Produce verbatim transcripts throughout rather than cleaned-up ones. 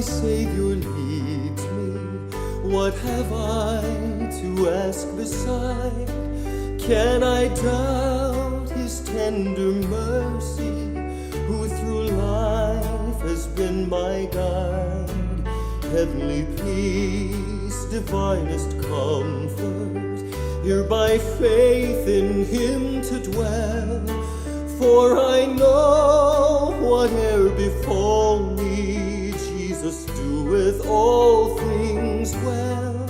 Savior leads me, what have I to ask beside? Can I doubt his tender mercy, who through life has been my guide? Heavenly peace, divinest comfort, here by faith in him to dwell. For I know whate'er befall me, Jesus doeth all things well.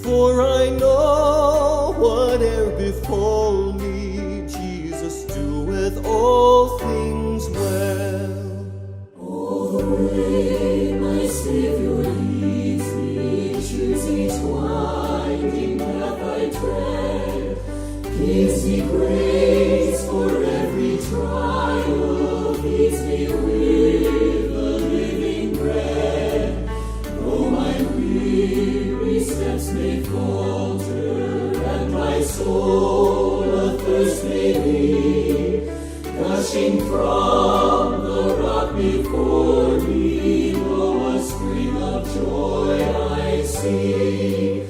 For I know whate'er befall me, Jesus doeth all things well. All the way my Savior leads me, choose each winding path I tread. Gives me grace for every trial, feeds me with the living bread. Though my weary steps may falter, and my soul athirst may be, gushing from the rock before me, lo, a spring of joy I see.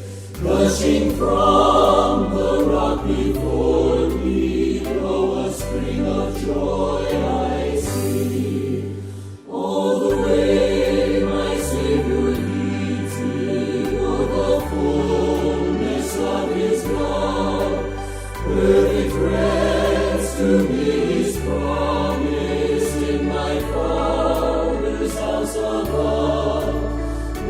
Gushing from the rock before me, lo, a spring of joy I see. All the way my Savior leads me, oh, the fullness of his love. Perfect rest to me is promised in my Father's house above.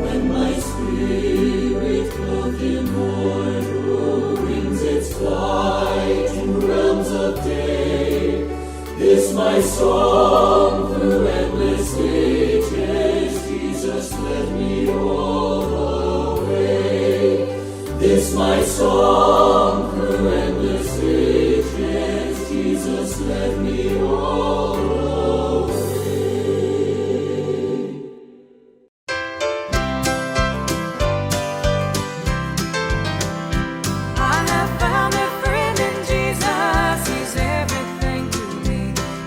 When my spirit, clothed in mortal wings, its flight to realms of day, this my song through endless ages, Jesus led me all the way. This my song through endless ages, Jesus led me all the way. I have found a friend in Jesus. He's everything to me.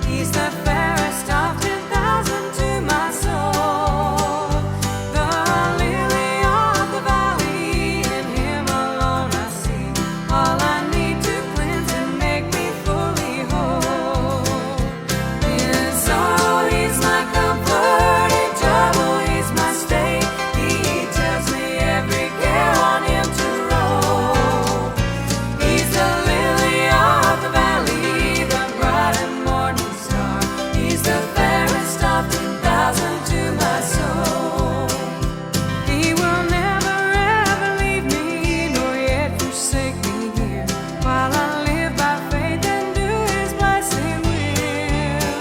He's the fairest of ten thousand to my soul. The lily of the valley, in him alone I see all I need to cleanse and make me fully whole. In sorrow he's my comfort, in trouble he's my stay. He tells me every care on him to roll. He's the lily of the valley, the bright and morning star. He's the fairest of ten thousand to my soul. He will never ever leave me, nor yet forsake me here. While I live by faith and do his blessed will,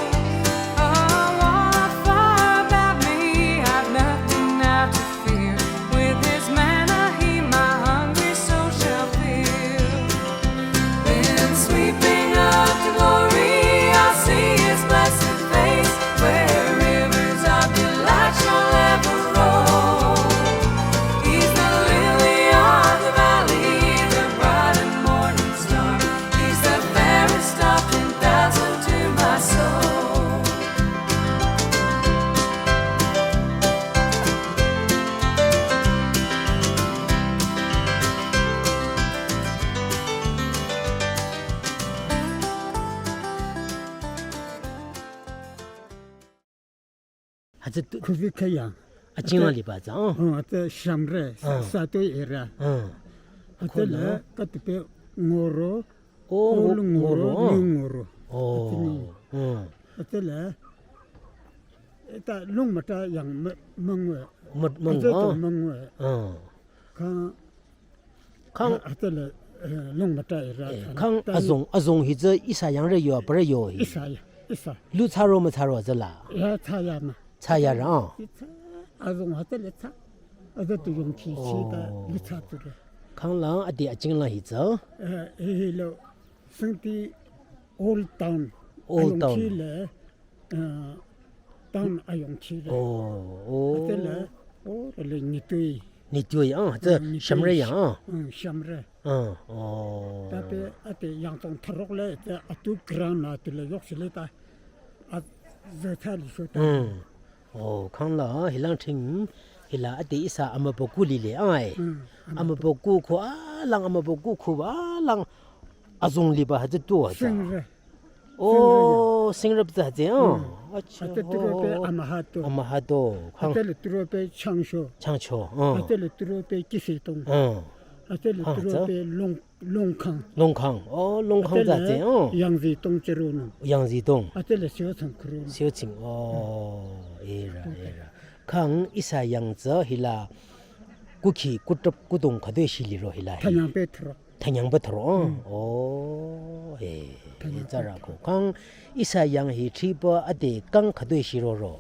a wall of fire about me, I've nothing now to fear. With his manna he my hungry soul shall fill. Then sweeping up to glory, I'll see his blessed face, where rivers of delight shall ever roll. He's the lily of the valley, the bright and morning star. He's the fairest of ten thousand to my soul. Hütsü tu- Kuzi kayang. Achingla liba tsü, oh. Oh, ate shamre, sa- Ah. Sato era. Ah. Ate la, kholo, katupe ngoro, Oh, olu ngo- ngoro, ngoro, oh. Ni ngoro. Oh. Ate ni. Oh. Ate la, eta lung mata yang me- mengwe. Mat- Ate mengwe, to oh. Mengwe. Oh. Kang Kang- Hatele, eh, lung mata ira. Eh, kang azong, azong hi tsü ihsa yangre yo, pare yo hi. Ihsa ya, ihsa. Lu thsaro müthsaro tsüla. Ya, thsaya ma. Thsaya ra. Itsa, azong hatele thsa. Aza tu yong ki chi ta, oh, lu thsa tu re. Kang lang adi aching lang hi tsü. Eh, eh, hi lo, sengti Old Town. Old Town. Ayong ki le, eh, town ayong ki le. Oh, oh. Hatele, oh, le nitui. Nitui, ah, tsü, mm, nitui. Shamre yang, ah. Mm, shamre. Ah, oh. Tate, ate, yang tong tharok le, te atu ground na, atu le yok sile ta. A, ze tha li so ta. Mm. Oh, khangla hilang thing hila ade ihsa amübükuh lile ai. Hmm, amübükuh. Amübükuh ko alang amübükuh ko alang azong liba hütsü tu hütsü. Singre. Oh, singre hütsü hütsü. Oh. Hmm. Acha. Ate turo pe oh. Amühato. Amühato. Khang. Ate le turo pe changcho. Changcho. Oh. Ate le turo pe kisetong. Oh. Ate le khang turo hütsü. Pe long Longkhang. Longkhang. Oh, Longkhang tsü tsü, oh. Yangzi tong chero nung. Yangzi tong. Ate le sio tsang kuro nung. Sio tsing. Oh, era, era. Khang ihsa yang tsü hila kuki kutup kudong khütoi shiliro hila. Thanyang pe thro. Thanyang pe thro. Oh. Hmm. Oh, eh. Thanyang eh, tsara pe ko. Khang ihsa yang hi thripa ade kang khütoi shiroro.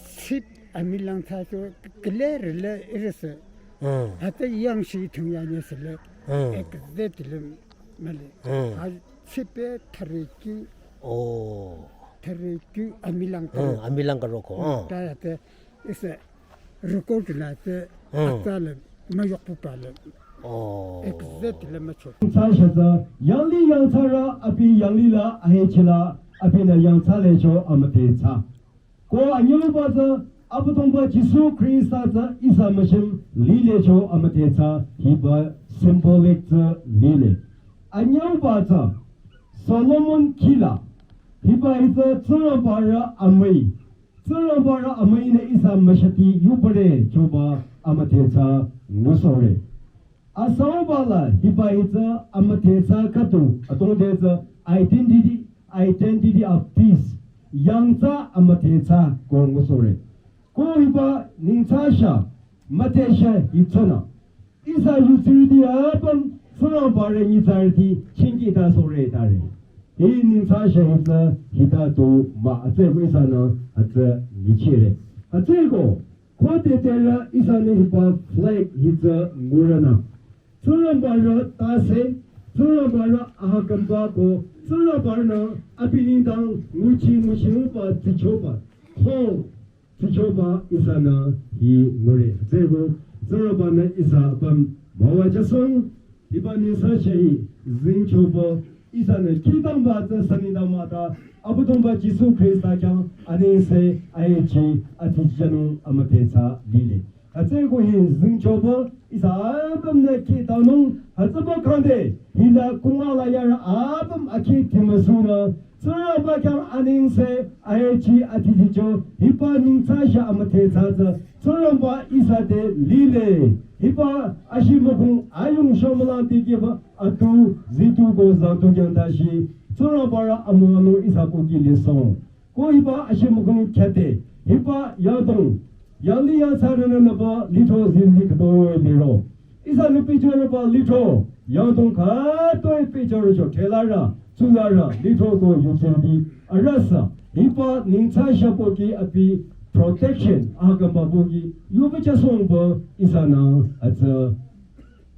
Sip amilang tsa cho kle rile irise. Hmm. Ate yang shi thung ya ne sile. Hmm. Ek zet le male. Hmm. A sipe tharikyu. Oh. Tharikyu amilang karo. Hmm, amilang karo ko. Hmm. Hmm. Ta ya te ise record la te hmm. Atsa le mayok pu pa le. Oh. Ek zet le macho. Tsa sha tsa yang li yang tsa ra abi yang li la ahe chila abi na yang tsa le cho amate tsa. Ko anyüba tsü Abüdongba Jisu Khrista tsü ihsa müshüm lile cho amüdhe tsü hiba symbolic tsü lile. Anyüba tsü Solomon kihla hiba hi tsü Tsingrangba rü amüi. Tsingrangba rü amüi nü ihsa müshüti yubare choba amüdhe tsü ngusohre. Asauba la hiba hi tsü amüdhe tsü khüdu adrong de tsü identity, identity of peace. Yang tsü amüdhe tsü ko ngusohre. Ko hiba neng tsü sha, müdhe sha hi tsünü. Ihsa yutsirüti apüm Tsingrangba rü nyitsarüti chingkita sohre tare. Hi neng tsü sha hi tsü hita tu mah atsü ko ihsanü atsü nyichire. Atsü ko Khode terü ihsanü hiba flag hi tsü nguranü. Tsingrangba rü tase, Tsingrangba rü ahakamba ko, Tsingrangba rünü abi nengdang nguchi nguchi nguba tsichoba, ko tsichoba ihsanü hi ngure. Tsüko, Tsingrangba-nü ihsa apüm müwajüsoh, hiba neng tsü sha hi zingchoba, ihsanü kidangba tsü sanidang mah ta, Abüdongba Jisu Khrista khyang anengse ahechi atsichanung amüdhe tsü lile. Atsü ko hi zingchoba, ihsa apümnü kidanung, hütsüba khangde, hila kungala yarü apüm akhi timüsunü, Tsingrangba khyang anengse ahechi atichicho, hiba neng tsü sha amüdhe tsü tsü, Tsingrangba ihsa te lile, hiba ashi mükung ayung shomülang tikehba, atu, zitu ko zatu khyang tashi, Tsingrangba rü amüwanung ihsa ko ki lisohng. Ko hiba ashi mükung khyate, hiba yadong, yali yatsarünü nüba lithro zili khütoi liro. Ihsanü picture ba lithro, yadong khütoi picture cho thelarü, tsularü, lithro ko yutsirüti, arüsa, hiba neng tsü sha pohki abi protection, akamba pohki, yubachasohng ba ihsanü atsü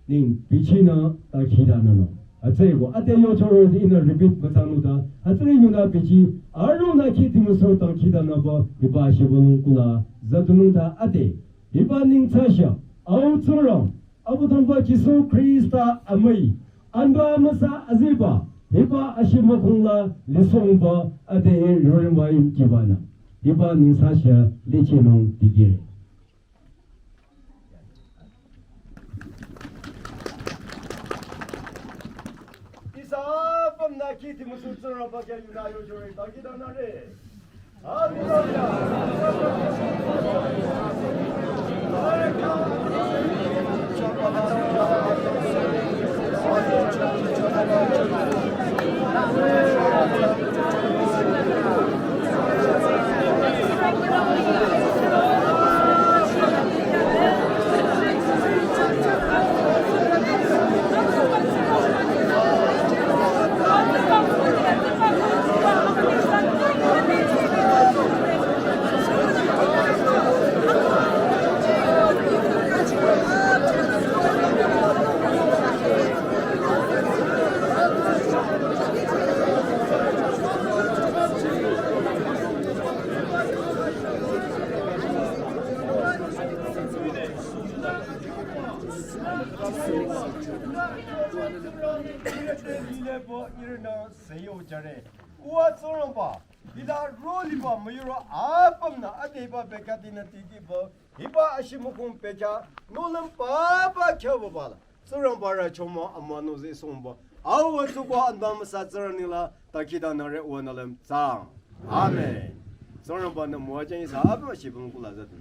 neng bichinü ta khidanünung. Atsü ko, ate yochoro ihnü repeat mütsanung ta, atsü yunü bichi, arunü khi timüso ta khidanüba, hiba shibülung kula, zatunung ta ate. Hiba neng tsü sha, au Tsingrang, Abüdongba Jisu Khrista amüi, anba amüsa aziba, hiba ashi mükung la lisohng ba, ate hi rorimba in kibanü. Hiba neng tsü sha, lichinung dikehre. Ihsa apümnü khi timüsu Tsingrangba khyang yunü yochore, ta khidanüre. Hallelujah. Uwa Tsingrangba, hila roliba müyurü apümnü adeba bekhatinü tikehba, hiba ashimukung pehcha, nohlüm papa khyaba bala. Tsingrangba rü chomang amüwanung zisongba. Au wa tsuba anba müsa Tsingrang nengla, takidangnangre uwa nü lümtsang. Amen. Tsingrangba-nü müwajüng ihsa apüm shibülung kula zaten.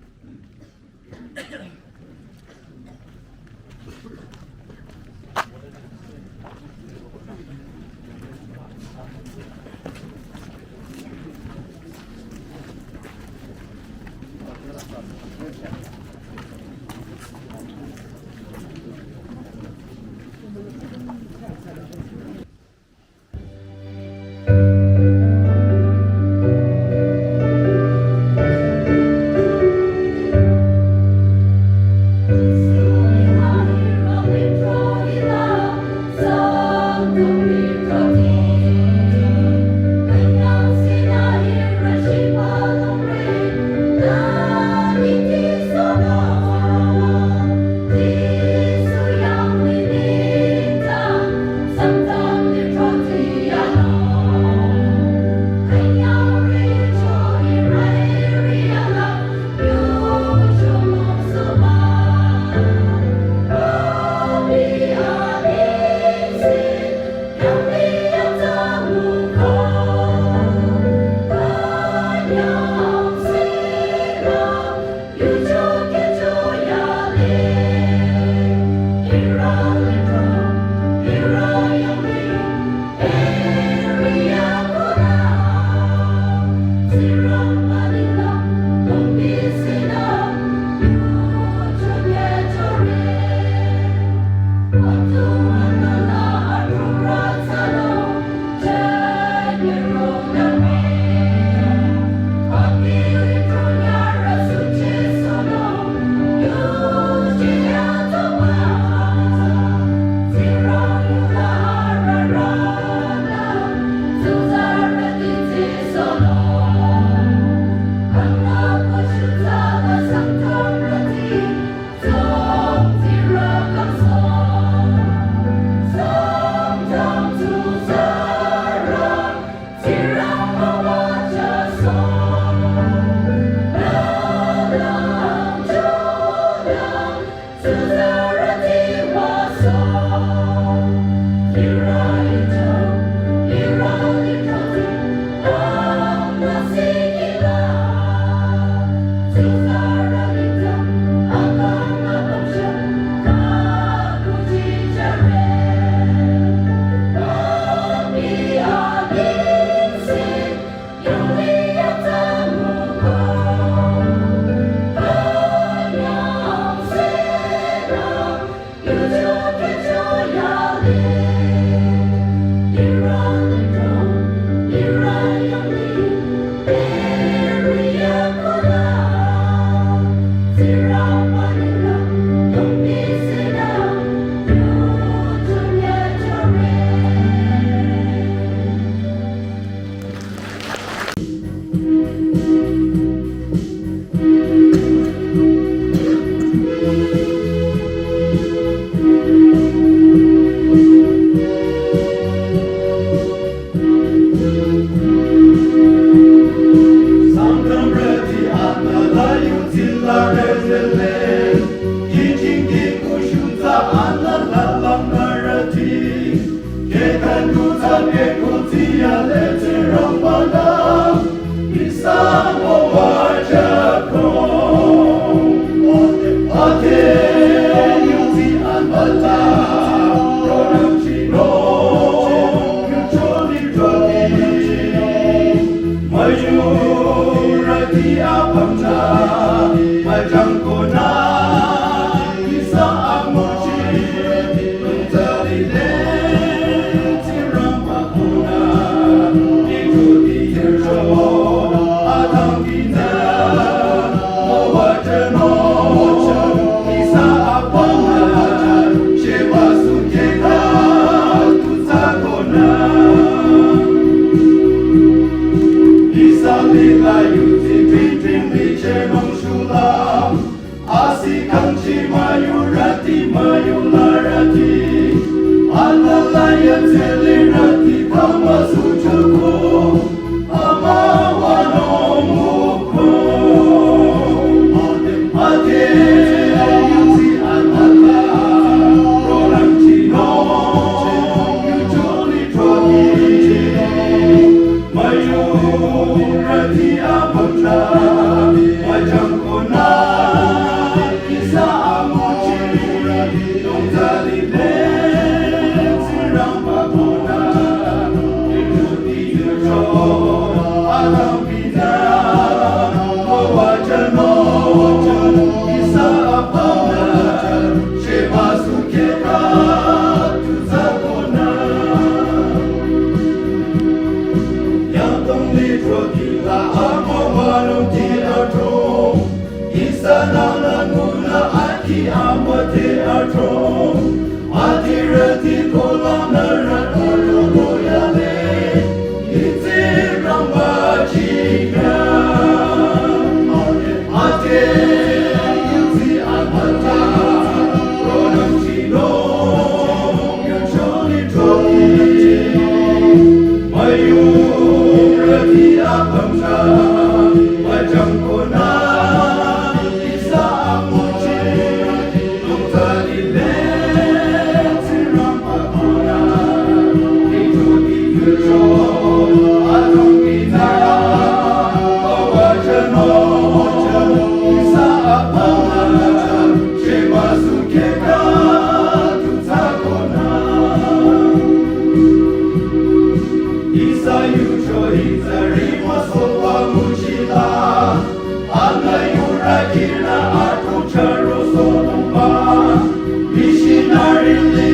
Arile